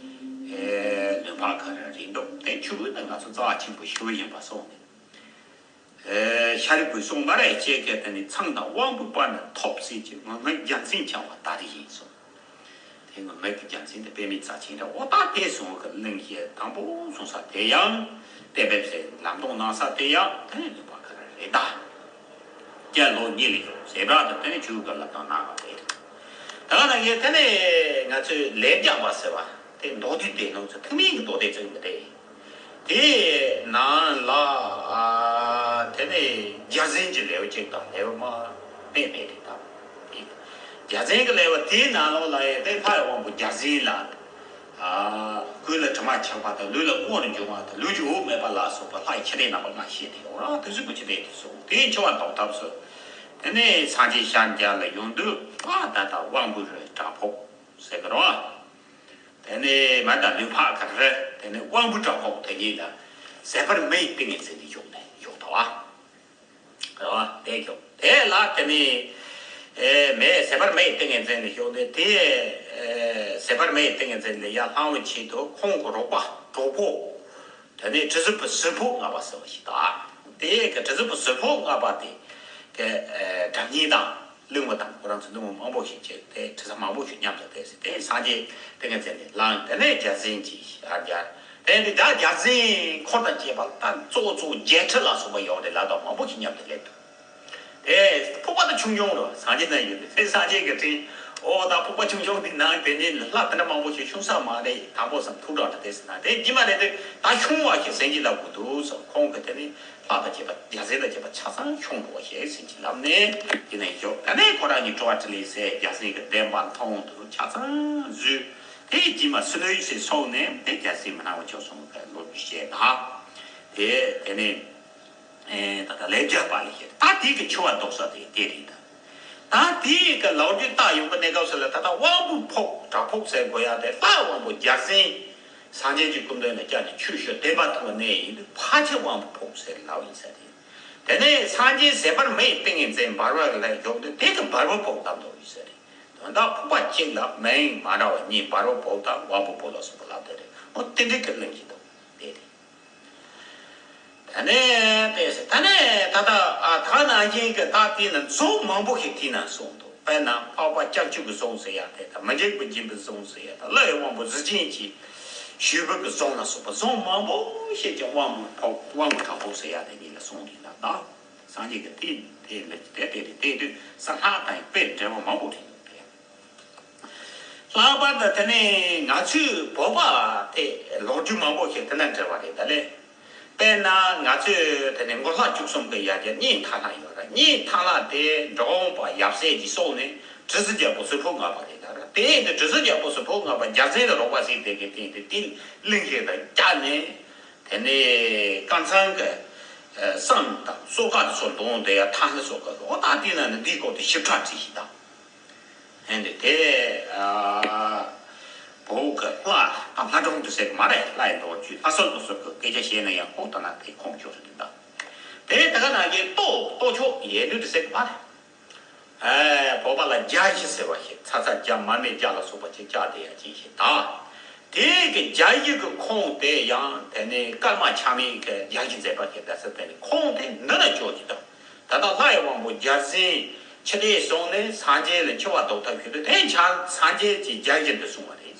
ཨེ་ལུས་འཕགས་ཁ་ར་རེད་འདུག་དེ་ཆུ་བོ་ནི་ང་ཚོ་རྩ་བ་ཆེན་པོ་ཞེ་པོ་ཡིན་པ་སོང་ནས། ཨེ་ཤཱ་རིའི་བུས་གསུངས་པ་རེད། ཅེས་གལ་ཏེ་ནི་ཚངས་དང་དབང་པོའི་བར་ན་ཐོབ་ཟེར་གྱི་ངུར་སྨྲིག་རྒྱལ་མཚན་འཆང་བ་ད་རེས་ཡིན་གསུངས། དེ་ངུར་སྨྲིག་གི་རྒྱལ་མཚན་དེ་དཔེ་མེད་རྩ་ཆེན་རེད། འོ་ད་དེ་གསུང་གི་གླེང་བཤད་དང་པོ་གསུང་ས་དེ་ཡང་གཏན་འབེབས་ཟེར་ལམ་སྟོན་གནང་ས་དེ་ཡང་དེ་ནི་ལུས་འཕགས་ཁ་ར་རེད་ད། ཀྱང་ལོ་གཉིས་ལས་ཡོད་ཟེར་བ་དང་དེ་ནི་ཆུ་བོ་གི་ལམ་སྟོན་གནང་བ་རེད། ད་ག་ནང་བཞིན་དེ་ནི་ང་ཚོས་ལས་རྒྱག་པ་ཟེར་བ་དེ་མདོ་སྡེ་སྡེ་སྣོད་ཚོ་ཐུན་མིན་གྱི་མདོ་སྡེ་ཚོ་ཡིན་པ་རེད། དེའི་ནང་ལ་ཨ་དེ་ནས་རྒྱལ་མཚན་གྱི་ལེའུ་གཅིག་དང་ལེའུ་མ་སྨད་སྨད་རེད་དམ། རྒྱལ་མཚན་གྱི་ལེའུ་དེའི་ནང་ལོགས་ལ་ཡང་དེ་ལྷའི་དབང་པོ་རྒྱལ་མཚན་ལ། ཨ་སྐུ་ལ་དྲི་མ་ཆགས་པ་དང་ལུས་ལ་དངོས་རུ་འབྱུང་བ་དང་ལུས་ཀྱི་འོག་མེད་པ་ལ་སོགས་པ་ལྷའི་མཆོད་རྟེན་རྣམ་པ་ལྔ་བཤད་དེ་ཡོད་ར། དེ་གཟུགས་པོ་མཆོད་རྟེན་དེ་སོགས་དེའི་འཆི་བ་ཟློག་ཐབས་སུ། དེ་ནས་སངས་རྒྱས་ཞལ་མཇལ་ལ་ཡོང་དུས་ཨ་ད་ལྟ་དབང་པོའི་རི་བྲག་ཕུག་ཟེར་གི་ར། དེ་ནས་མ་ད་ལུས་འཕགས་ཁ་རི། དེ་ནས་དབང་པོའི་བྲག་ཕུག་དེ་གཉིས་ལ་ཟད་པར་མི་ཡི་ཏིང་ངེ་འཛིན་ནས་བཞུགས་ནས་བཞུགས་ཐུབ་པ། རེད་བ། དེ་བཞུགས་དེ་ལ་དེ་ནས་ཨེ་མེ་ཟད་པར་མི་ཡི་ཏིང་ངེ་འཛིན་ནས་བཞུགས་ནས་དེ་ཨེ་ཟད་པར་མི་ཡི་ཏིང་ངེ་འཛིན་ལས་ཡར་ལྷང་བའི་ཆེད་དུ་ཁོང་གི་རོགས་པ་གྲོགས་པོ། དེ་ནས་དྲི་ཟབ་པའི་ཟུར་ཕུག་ལྔ་པ་ཟེར་བ་ཞིག་དང་། དེ་གི་དྲི་ཟབ་པའི་ཟུར་ཕུག་ལྔ་པ་དེ་གི་ཨེ་སྒྲ་སྙན་དང་གླིང་བ་དང་ཁོ་རང་ཚོ་གླིང་བ་མང་པོ་ཞིག་བྱས་ཏེ་དྲི་ཟ་མང་པོ་ཞིག་མཉམ་དུ་བསྡད་ཟེར་ཏེ་སངས་རྒྱས་ཏིང་ངེ་འཛིན་ནས་ལངས། དེ་ནས་རྒྱལ་མཚན་གྱི་ཞལ་མཇལ། དེ་ནས་ད་རྒྱལ་མཚན་འཁོར་དང་བཅས་པ་ད་གཙོ་བོ་གཙོ་བོ་བརྒྱད་ཁྲི་ལ་སོགས་པ་ཡོད་རེད་ལ་དང་མང་པོ་ཞིག་མཉམ་དུ་སླེབས་འདུག་དེ་ཕུག་ ད་ཆུང་ཆུང་རོ་སངས་རྒྱས་ན་ཡོད་དེ་དེ་སངས་རྒྱས་ཀྱི་སྤྲིན་འོ་ད་ཕོར་པ་ཆུང་ཆུང་འདི་ནང་དེ་ནས་ལྷ་དེ་འདྲ་མང་པོ་ཞིག་ཆུང་ས་མ་རེད། དང་པོ་སམ་ཐུག་འགྲོ་འདྲ་དེ་ཟེར་ན་དེ་ཉི་མ་རེད་དེ་ད་ཆུང་བ་ཞིག་ཟེར་གྱི་ལབ་དགོས་འདུག་སོ་ཁོང་གི་དེ་ནི་ལྷ་དང་བཅས་པ་རྒྱལ་སྲས་དང་བཅས་པ་ཆ་ཚང་ཆུང་འགྲོ་བ་ཞིག་ཟེར་གྱི་ལབ་ནས་དེ་ནས་ཞོག་ད་ནས་ཁོ་རང་གཉིས་སྤྲོ་བ་ཁྲིད་ལས་ཟེར་རྒྱལ་སྲས་ཀྱི་བདེན་པ་མཐོང་དུ་ཆ་ཚང་བཟོས། དེ་རྗེས་མ་སུ་ལོས་ཞེས་སོགས་ནས་དེ་རྒྱལ་སྲས་མི་སྣང་བ་ཆོས་གསུམ་གྱི་ལོ་རྒྱུས་བཤད་ད། དེ་དེ་ནས་ཨེ་ད་ལྟ་ལས་རྒྱལ་པ་ལས་བཤད་ད་དེ་གི་ཆུ་བ་ལྡོག་ས་དེ་དེ་རེད་ད། ད་དེ་གི་ལོ་རྒྱུས་ད་ཡོང་གི་གནས་སྐབས་སུ་ལ་ད་ལྟ་དབང་པོ་ཕོག་དྲག་ཕོག་ཟེར་དགོས་ཡ་དེ་ལྷ་དབང་པོ་རྒྱལ་མཚན་སངས་རྒྱས་ཀྱི་སྐུ་མདུན་ལ་བཅར་ནས་ཆོས་ཞུ་བདེན་པ་ཐོབ་ནས་ཡིན་དུས་ཕལ་ཆེར་དབང་པོ་ཕོག་ཟེར་ལབ་ཡིན་ས་རེད། དེ་ནས་སངས་རྒྱས་ཟད་པར་མེའི་ཏིང་ངེ་འཛིན་འབར་བ་གི་ལ་འཇོག་དུས་དེ་གི་འབར་བ་ཕོག་བཏང་འདུག་ཡིན་ས་རེད། དོན་དག་ཕོག་པ་གཅིག་ལ་མིང་མ་འདྲ་བ་གཉིས་འབར་བ་ཕོག་དང་དབང་པོ་ཕོག་ལ་སོགས་པ་ལབ་དེ་རེད། འོ་དེ་འདྲའི་གི་གླེང་གི་འདུག་དེ་རེད། ད་ནས་དེ་ད་ནས་ད་ལྟ་ཨ་ད་ནང་བཞིན་གི་ད་དེ་ན་རྫོང་མང་པོ་ཞིག་དེ་ན་གསུངས་འདུག་དཔེར་ན་འཕགས་པ་སྐྱབས་ཆོས་ཀྱི་རྫོང་ཟེར་ཡ་དེ་དང་མི་འཇིགས་པ་སྦྱིན་པའི་རྫོང་ཟེར་ཡ་དང་ལྷའི་དབང་པོ་གཟི་བྱིན་གྱི་ཞུས་པ་གི་རྫོང་ལ་སོགས་པ་རྫོང་མང་པོ་ཞིག་ཀྱང་དབང་པོ་ཕོག་དབང་པོ་དྲག་ཕོག་ཟེར་ཡ་དེ་གཉིས་ལ་གསུངས་རེད་ལ་ད། སངས་རྒྱས་ཀྱི་དེ་དེ་ལ་དེ་དེ་རེད་དེ་དུས་ས་ལྷག་དང་དཔེ་འགྲེལ་པ་མང་པོ་རེད་འདུག་དེ། ལྷག་པར་དུ་དེ་ནས་ང་ཚོའི་བོད་པ་དེ་ལོ་རྒྱུས་མང་པོ་ཞིག་དེ་འདྲ་འབྲེལ་བ་རེད་ད་ལེ། དཔེར་ན་ང་ཚོས་དེ་ནས་མགོ་ལྷག་བཅུ་གསུམ་གི་ཡ་གྱལ་གཉན་ཐང་ལྷ་ཡོད་ར། གཉན་ཐང་ལྷ་དེ་འབྲི་གུང་པ་ཡབ་སྲས་ཀྱི་སྲོག་ནས་དྲི་ཟའི་རྒྱལ་པོ་ཟིལ་ཕུག་ལྔ་པ་རེད་ད་ར། དེ་ཡིན་དུས་དྲི་ཟའི་རྒྱལ་པོ་ཟིལ་ཕུག་ལྔ་པ་རྒྱལ་མཚན་ལ་རོགས་པ་ཟིག་དེ་གི་སྟེང་དེ་དེ་གླིང་ཞིག་ལ་བཅར་ནས། དེ་ནས་ཀམ་ཚང་གི་ཨ་བསང་དང་གསོལ་ཁ་སོགས་འདོན་དེ་ཡ་ཐང་ལྷ་སོགས་ཀྱི་འོ་ད་དེ་ན་ནི་འདིའི་སྐོར་དུ་ཞིབ་ཕྲ་བྲིས་ཤིག་དང་། ཧེ་འདི་དེ་ཨ་བོད་ཀྱི་ལྷ་དང་ལྷ་སྒྲུང་དུ་ཟེར་གི་མ་རེད། ལྷ་ཡི་ལོ་རྒྱུས་ལྷ་སྲུང་དུ་ཟེར་གི་སྐད་ཆ་བཤད་ན་ཡང་ཁོག་ལྟ་ན་དེ་ཁོང་ཆོས་རེད་འདུག་ད། དེ་ད་ག་ནང་བཞིན་གཏོ་གཏོ་ཆོག་ཡེ་ལུས་དུ་ཟེར་གི་མ་རེད། ཨེ་བོད་པ་ལ་རྒྱ་གཞི་ཟེར་བ་ཞིག་ཚ་ཚ་རྒྱ་མར་མེ་རྒྱ་ལ་སོགས་པ་ཅིག་བཅག་བསྡད་ཡ་ཅིག་ཞིག་དང་། དེ་གི་རྒྱ་གཞི་གི་ཁོངས་དེ་ཡང་དེ་ནས་ཀརྨ་ཆགས་མེད་ཀྱི་རྒྱ་གཞི་མཛད་པ་ཞིག་ད་ཟེར་དེ་ནས་ཁོངས་དེ་འདི་ན་འཇོག་གི་དང་། ད་ལྟ་ལྷ་ཡི་དབང་པོ་རྒྱལ་མཚན་འཆི་ལྟས་སོང་ནས་སངས་རྒྱས་ལ་འཆི་བ་ལྡོག་ཐབས་ཞུ་དུས་དེ་ཆ་སངས་རྒྱས་ཀྱི་རྒྱ་གཞི་འདི་གསུངས་པ་རེད།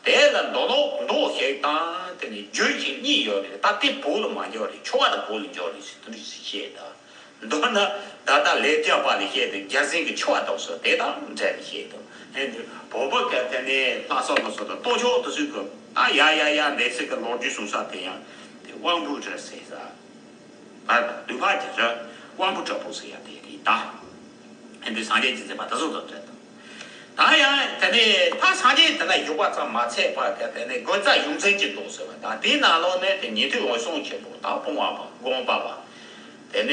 དེ་ལ་མདོ་ལོག་མདོ་ཞིག་དང་དེ་ནས་རྒྱུད་ཞིག་གཉིས་ཡོད་རེད། ད་དེ་བོད་ལ་མ་འཇོག་རེད། ཆོ་ག་དང་བོད་ལ་འཇོག་རེད་ཟེར་དེ་འདྲ་ཞིག་བཤད་ད། མདོར་ན་ད་ལྟ་ལས་རྒྱ་པ་ལས་བཤད་དེ་རྒྱལ་མཚན་གྱི་ཆོ་ག་དང་སོགས་དེ་དང་འབྲེལ་ནས་བཤད་དོ། ཨེ་འདི་བོད་པ་ག་དེ་ནས་ལྷ་ས་ལ་སོགས་དང་གཏོ་ཆོག་དུ་སུས་གོ་ད་ཡ་ཡ་ཡ་འདས་སྲིད་ཀྱི་ལོ་རྒྱུས་གསུང་ས་དེ་ཡང་དེ་དབང་པོ་རེད་ཟེར་ས། ད་ལྟ་འདུས་པ་ཀྱི་རེད། དབང་པོ་དྲག་པོ་ཟེར་ཡ་དེ་རེད་ད། ཨེ་འདི་སངས་རྒྱས་ཀྱི་མཛད་པ་ད་སོགས་དང་འབྲེལ་དང་། ད་ཡང་དེ་ནས་ད་སངས་རྒྱས་དེ་ན་བཞུགས་པ་ཙམ་མ་ཚད་པར་དེ་དེ་ནས་དགོན་རྩ་ཡོངས་འཛིན་གྱི་འདུག་ཟེར་བ་དང་དེའི་ནང་ལོགས་ནས་དེ་ཉན་ཐོས་འོད་སྲུང་ཆེན་པོ་དང་སྤོང་བ་པ་སྒོམ་པ་པ། དེ་ནས་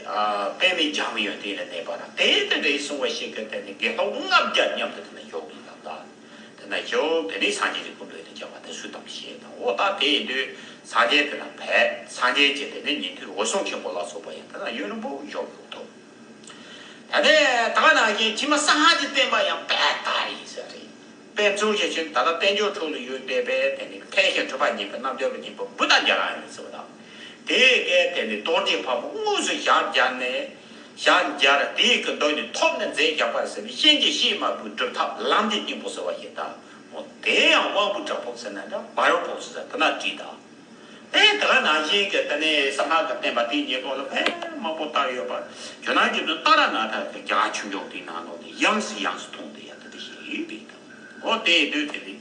ཨ་པདྨའི་ལྗང་བུའི་ཡོན་ཏན་ལ་གནས་པ་དང་དེ་དེ་འདྲའི་གསུང་བ་ཞིག་གི་དེ་ནས་དགེ་སློང་ལྔ་བརྒྱ་མཉམ་དུ་དེ་ན་བཞུགས་པའི་ལམ་དང་། དེ་ན་བཞུགས་དེ་ནས་སངས་རྒྱས་ཀྱི་སྐུ་མདུན་དུ་བཅར་བ་དེ་སུ་དང་ཞེས་དང་འོ་ད་དེ་ཡིན་དུས་སངས་རྒྱས་དེ་ན་བས་སངས་རྒྱས་ཀྱི་དེ་ནས་ཉན་ཐོས་འོད་སྲུང་ཆེན་པོ་ལ་སོགས་པ་ཡང་དེ་ན་ཡུན་རིང་པོ་བཞུགས་ཡོད་དོ། ད་ལྟའི་ད་ག་ནང་བཞིན་ཕྱི་མ་སངས་རྒྱས་བསྟན་པ་ཡང་དཔེ་ལྟ་ཡིན་ཟེར་རེད། དཔེ་མཚོན་བྱེད་ཕྱིན་ད་ལྟ་བསྟན་འགྱུར་ཁྲོད་ལ་ཡོད་བསྡད་པའི་དེ་ནི་མཁས་ཤིང་གྲུབ་པ་བརྙེས་པའི་རྣལ་འབྱོར་པའི་སྙིང་པོ་བུདྡྷ་ཛ་ར་ཡིན་ཟེར་བ་དང་། དེའི་སྐད་དེ་ནི་རྡོ་རྗེ་ཕག་མོ་དངོས་སུ་ཞལ་སྦྱར་ནས་ཞལ་སྦྱར་དེའི་གི་མདོ་ནི་ཐོབ་ནས་མཛད་བཞག་པར་ཟེར་བའི་གཤིན་རྗེ་གཤེད་མ་པོའི་སྒྲུབ་ཐབས་ལམ་གྱི་སྙིང་པོ་ཟེར་བ་ཞིག་དང་། འོ་དེ་ཡང་དབང་པོ་དྲག་པོ་ཟེར་ན་འདྲ་འབར་བ་ཕོག་ཟེར་ན་དེ་ན་བྲིས་དང་། ཨེ་དེ་ག་ནང་བཞིན་གྱི་དེ་ནས་གསང་སྔགས་ཀྱི་བསྟན་པ་དེའི་ཉེ་འཁོར་ལ་ཕལ་མང་པོ་བཏབ་ཡོད་པ། ཇོ་ནང་གི་དུ་ཏཱ་ར་ནཱ་ཐ་གི་རྒྱ་ཆུང་ཆུང་དེའི་ནང་ལོགས་ནས་ཡང་སེ་ཡང་སེ་མཐོང་དེ་ཡང་དེ་འདྲ་ཞིག་ཡོད་པས་དང་། འོ་དེའི་དུས་དེ་ནི་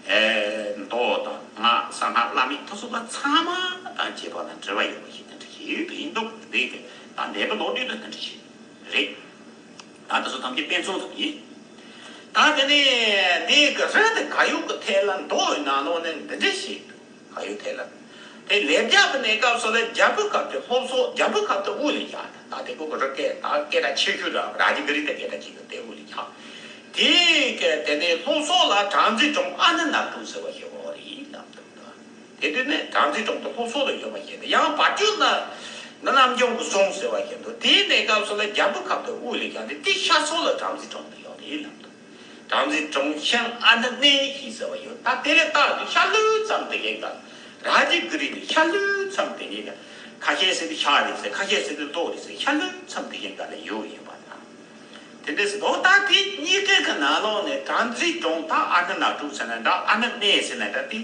ཨེ་མདོ་དང་སྔགས་གསང་སྔགས་བླ་མེད་དེ་ཚོ་ལ་ཚང་མ་དང་བཅས་པ་ལ་འབྲེལ་བ་ཡོད་པ་ཞིག་དེ་འདྲ་ཞིག་ཡོད་པས་ཡིན་འདུག་དེ་གི་ད་འདས་པའི་ལོ་རྒྱུས་དང་དེ་འདྲ་ཞིག་རེད། ད་དེ་ཚོ་ཐམས་ཅད་དཔེ་མཚོན་ཙམ་ཡིན། ད་དེ་ནས་འདི་གི་རི་དེ་ག་ཡུག་གི་ཐད་ལ་མདོ་ཡི་ནང་ལོགས་ནས་འདི་འདྲ་ཞིག་འདུག་ག་ཡུག་ཐད་ལ། དེ་ལས་རྒྱ་གི་གནས་སྐབས་སུ་ལ་རྒྱལ་པོའི་ཁབ་དེ་སློབ་གསོ་རྒྱལ་པོའི་ཁབ་དེ་དབུ་ལ་བཞག་ད་དེ་ཁོ་གི་རི་སྐད་ད་སྐད་གྲགས་ཆེ་ཤོས་ར་རཱ་ཇི་གི་རི་དེ་སྐད་གྲགས་ཆེ་ཤོས་དེ་དབུ་ལ་བཞག་དེ་གི་དེ་ནས་སློབ་གསོ་ལ་བྲམ་ཟེ་སྒྲུང་ཨ་ནི་ནག་སྒྲུང་ཟེར་བ་ཞིག་ཡོད་རེད་ལབ་འདུག་དེ་དུས་ནས་བྲམ་ཟེ་སྒྲུང་དེ་སློབ་གསོ་ལ་ཡོད་པ་ཞིག་དང་ཡང་བར་དུ་ན་ན་རྣམ་རྒྱལ་གྱི་གསུང་ཟེར་བ་ཞིག་འདུག་དེའི་གནས་སྐབས་སུ་ལ་རྒྱལ་པོའི་ཁབ་ཏུ་དབུ་ལས་ཀྱང་དེ་དེ་ཤར་ཕྱོགས་ལ་བྲམ་ཟེ་སྒྲུང་དེ་ཡོད་རེད་ལབ་འདུག་བྲམ་ཟེ་སྒྲུང་ཤིང་ཨ་ནི་གནས་ཞེས་ཟེར་བ་ཡོད། ད་དེ་ལས་ལྟ་དུས་ཤར་ལྷོ་མཚམས་དེ་ཡིན་ག་རཱ་ཇི་གི་རི་ནི་ཤར་ལྷོ་མཚམས་དེ་ཡིན་ག་ཁ་ཤས་ཟེར་དུས་ཤར་རེད་ཟེར། ཁ་ཤས་ཟེར་དུས་ལྷོ་རེད་ཟེར། ཤར་ལྷོ་མཚམས་དེ་ཡིན་ག་ལ་ཡོད་ཡིན་པ་དང་། དེ་འདྲ་ཟེར་འདུག་ད་དེ་གཉིས་ཀའི་གི་ནང་ལོགས་ནས་བྲམ་ཟེ་སྒྲུང་དང་ཨ་ནི་ནག་སྒྲུང་ཟེར་ན་འདྲ། ཨ་ནི་གནས་ཟེར་ན་འདྲ། དེ་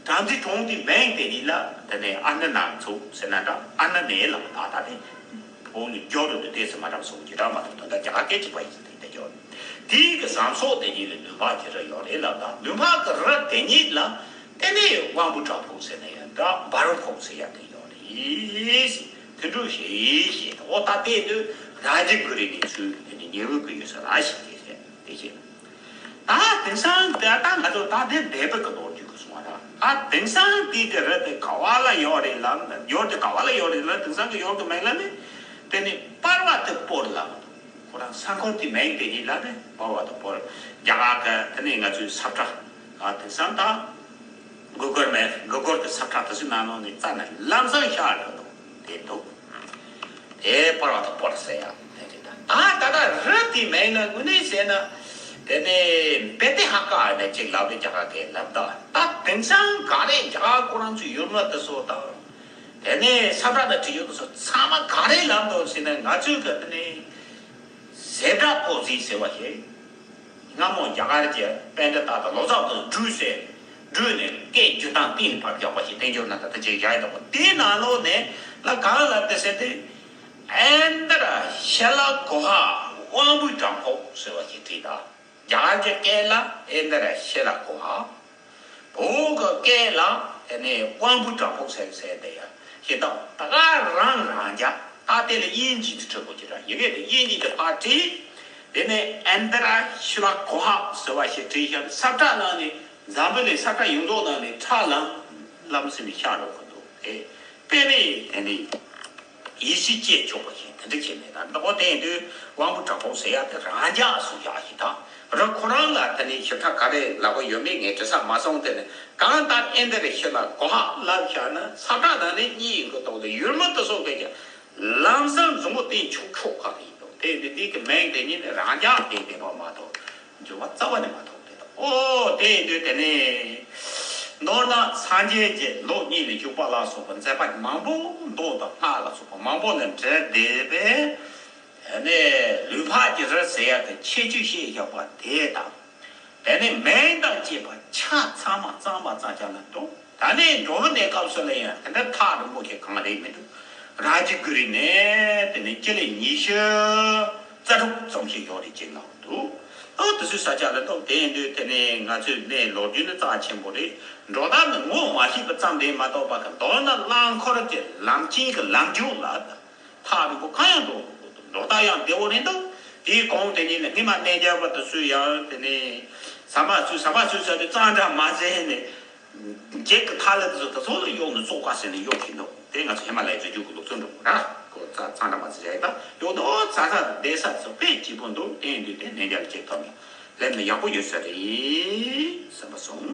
བྲམ་ཟེ་སྒྲུང་དེ་མིང་དེ་གཉིས་ལ་དེ་ནས་ཨ་ནི་ནག་ཚོ་ཟེར་ན་འདྲ། ཨ་ནི་གནས་ལ་ད་ད་དེ་ བོད་ནས་སྐྱོ་རུ་དུ་ཏོག་ཙམ་མ་འགྲམ་སོང་གི་ར་མ་གཏོགས་དོན་དག་རྒྱ་གར་སྐད་ཅིག་པ་ཡིན་ཟེར་དེ་ཡིན་ད་སྐྱོ། དེའི་གི་ཟམ་སོགས་དེ་ཉིད་ལ་ལུང་པ་གི་རི་ཡོད་རེད་ལབ་ད་ལུང་པ་གི་རི་དེ་ཉིད་ལ་དེ་ནས་དབང་པོ་བྲག་ཕུག་ཟེར་ན་ཡང་འདྲ་འབའ་རུ་ཕུག་ཟེར་ཡང་དེ་ཡོད་རེད། དེ་འདྲ་ཞིག་ཞེས་ད་ཨོ་ད་དེ་དུས་ར་ཇི་གུ་རི་ནས་ཚུར་དེ་ནས་ཉེ་བོ་གི་ཡོད་ས་ར་ཞིག་དེ་ཟེར་དེ་བྱས། ད་དེང་སང་དེ་ད་ང་ཚོ་ད་དེ་འདས་པའི་གི་ལོ་རྒྱུས་ཀྱི་སོང་བ་ར། ད་དེང་སང་དེ་གི་རི་དེ་ག་བ་ལ་ཡོད་རེད་ལ་ཡོད་དེ་ག་བ་ལ་ཡོད་རེད་ལ་དེང་སང་གི་ཡོད་གི་མེད་ལ་ནི་དེ་ནི་པར་བ་དེ་སྤོར་ལ་ཁོ་རང་ས་འཁོར་དེ་མེད་དེ་ཡིན་ལ་ནི་པར་བ་དེ་སྤོར་རྒྱ་གར་གི་དེ་ནི་ང་ཚོའི་ས་ཁྲ་ད་དེང་སང་ད་གུ་གུར་མེད་གུ་གུར་གི་ས་ཁྲ་དེ་ཚོའི་ནང་ལོགས་ནས་རྩ་ནས་ལམ་སང་ཤར་འགྲོ་འདུག་དེ་འདུག་དེ་པར་བ་དང་པར་ཟེར་ཡ་དེ་རེད་ད། ད་ད་ལྟ་རི་དེ་མེད་ན་དངོས་གནས་བྱས་ན་དེ་ནས་བེ་ཏི་ཧ་ཀ་ནས་ཅིག་ལབ་པའི་རྒྱ་གར་གའི་ལབ་ད་ད་དེང་སང་ག་རེ་རྒྱ་གར་ཁོ་རང་ཚོའི་ཡུལ་མི་དེ་ཚོ་དང་དེ་ནས་ས་བཀྲ་དང་བྲིས་ཡོད་དེ་ཚོ་ཚང་མ་ག་རེ་ལབ་འདུག་ཟེར་ན་ང་ཚོའི་གི་དེ་ནས་ཟེ་བྲ་པོ་ཟི་ཟེར་བ་ཞིག་སྔ་མོ་རྒྱ་གར་གྱི་པཎྜི་ཏ་དང་ལོ་ཙཱ་བ་དང་སྦྲུལ་ཟེར་སྦྲུལ་ནས་སྐད་བསྒྱུར་སྟངས་གཏིང་ཕབ་རྒྱག་པ་ཞིག་བསྟན་འགྱུར་ན་ད་ལྟ་ཅིག་བཞག་ཡོད་དོ། དེའི་ནང་ལོགས་ནས་ལ་གང་ལ་དེ་ཟེར་ཏེ་ཨེན་དར་ཤི་ལ་གོ་ཧ་དབང་པོའི་བྲག་ཕུག་ཟེར་བ་ཞིག་བྲིས་ད། རྒྱ་གར་གྱི་སྐད་ལ་ཨེན་དར་ཤི་ལ་གོ་ཧ། བོད་ཀྱི་སྐད་ལ་དེ་ནས་དབང་པོའི་བྲག་ཕུག་ཟེར་ཟེར་དེ་ཡ་ཞེ་དྲག་ད་ག་རང་རང་རྒྱ་ད་དེ་ལ་དབྱིན་ཇི་དུ་འབྲི་དགོས་ཀྱི་ར་ཡི་གེ་དེ་དབྱིན་ཇི་དུ་ཕར་བྲིས། དེ་ནས་ཨན་དྲ་ཤི་ལ་གོ་ཧ་ཟེར་བ་ཞིག་བྲིས་ཤག་ས་བཀྲ་ནང་ནས་འཛམ་བུ་གླིང་ས་བཀྲ་ཡོངས་རྫོགས་ནང་ནས་ཁྲ་ལམ་ལམ་ཟེར་ནས་ཤར་འགྲོ་གི་འདུག་དེ་དཔེ་མེད་དེ་ནས་ཡིད་ཆེས་སྐྱེ་ཆོག་པ་ཞིག་དེ་འདྲ་བྱས་ནས་ད་འདི་གོ་དེ་ཡིན་དུས་དབང་པོ་བྲག་ཕུག་ཟེར་ཡ་དེ་རང་འཇགས་སུ་བཞག་ཞིག་དང་རི་ཁོ་རང་ལ་དེ་ནས་ཞིབ་ཕྲ་ག་རེ་ལབ་གི་ཡོད་མེད་ངས་དྲི་ས་མ་སོང་། དེ་ནས་གང་ལྟར་ཨེན་དར་ཤི་ལ་གོ་ཧ་ལབ་བཞག་ན་ས་བཀྲ་ནང་ནས་གཉིས་ཡིན་གི་འདུག་ལ་ཡུལ་མི་དེ་ཚོ་གིས་ཀྱང་ལམ་སང་མཛུབ་མོ་བསྟན་ཆོག་ཆོག་ག་རེ་ཡིན་འདུག་དེ་ནི་འདི་གི་མིང་དེ་ཉིད་ནི་རང་འཇགས་དེ་བསྟན་པ་མ་གཏོགས་འགྱུར་བ་རྩ་བ་ནས་མ་ཐོབ་དེ་དང་། ཨོ་དེ་ཡིན་དུས་དེ་ནས་མདོར་ན་སངས་རྒྱས་ཀྱི་ལོ་གཉིས་ལས་བཞུགས་པ་ལ་སོགས་པ་མཛད་པ་མང་པོ་མདོ་དང་སྔགས་ལ་སོགས་པ་མང་པོ་ལས་འབྲེལ་བསྡད་པས། དེ་ནས་ལུས་འཕགས་ཀྱི་རི་ཟེར་ཡ་དེ་ཁྱད་ཆོས་བཤད་བཞག་པ་དེ་དང་། དེ་ནས་མིང་དང་བཅས་པ་ཆ་ཚང་མ་གཙང་མ་གཙང་རྐྱང་ལ་འདུག་ད་ནས་འགྲོ་བ་གནས་སྐབས་སུ་ལ་ཡང་དེ་འདྲ་ཐག་རིང་པོ་ཞིག་གང་རེད་མི་འདུག་རཱ་ཇི་གུ་རི་ནས་དེ་ནས་སྤྱི་ལེ་ཉི་ཤུ་རྩ་དྲུག་ཙམ་ཞིག་ཡོད་རེད་ཅེས་ལབ་འདུག་ཨོ་དེ་ཚོའི་ས་ཆ་ལ་གཏོགས་དེ་ཡིན་དུས་དེ་ནས་ང་ཚོའི་གནས་ལོ་རྒྱུས་ནི་རྩ་ཆེན་པོ་རེད། འགྲོ་སྟངས་ནི་ངོ་མ་ཤེས་པ་ཙམ་རེད་མ་གཏོགས་པ་གི་མདོར་ན་རླངས་འཁོར་གྱི་ལམ་ཆེན་གྱི་ལམ་རྒྱུད་ལ་ཐག་རིང་པོ་གང་ཡང་འགྲོ་མི་དགོས་འདུག་འགྲོ་སྟངས་ཡང་བདེ་བོ་རེད་འདུག་དེའི་གོང་དེ་ཉིད་ནས་སྔས་མ་གནས་རྒྱ་བ་དེ་ཚོས་ཡང་དེ་ནས་ཟ་མ་ཚུད་ཟ་མ་ཚུད་ཟ་དུས་གཙང་སྦྲ་མ་ཟེར་ནས་འགྱེད་ཀྱི་ཐ་ལ་དེ་ཚོ་དེ་ཚོ་ལ་གཡོག་ནས་བཙོག་པ་ཟེར་ནས་གཡོག་གིན་འདུག་དེ་ང་ཚོ་ཧི་མ་ལ་ཡའི་རྫུ་འཕྲུལ་གྱི་ལུགས་སྲོལ་འགྲོ་གི་ར་ཁོ་གཙང་གཙང་སྦྲ་མ་ཟེར་ཡ་ད་གཡོག་ནས་ཨོ་ཚ་ཚ་བསྡད་ས་ཚོ་དཔེ་སྐྱིད་པོ་འདུག་དེ་ཡིན་དུས་དེ་གནས་རྒྱ་ལ་ཅིག་ཐོབ་ནས་སླེབས་ན་ཡག་པོ་ཡོད་ས་རེད་བསམ་པ་སོང་།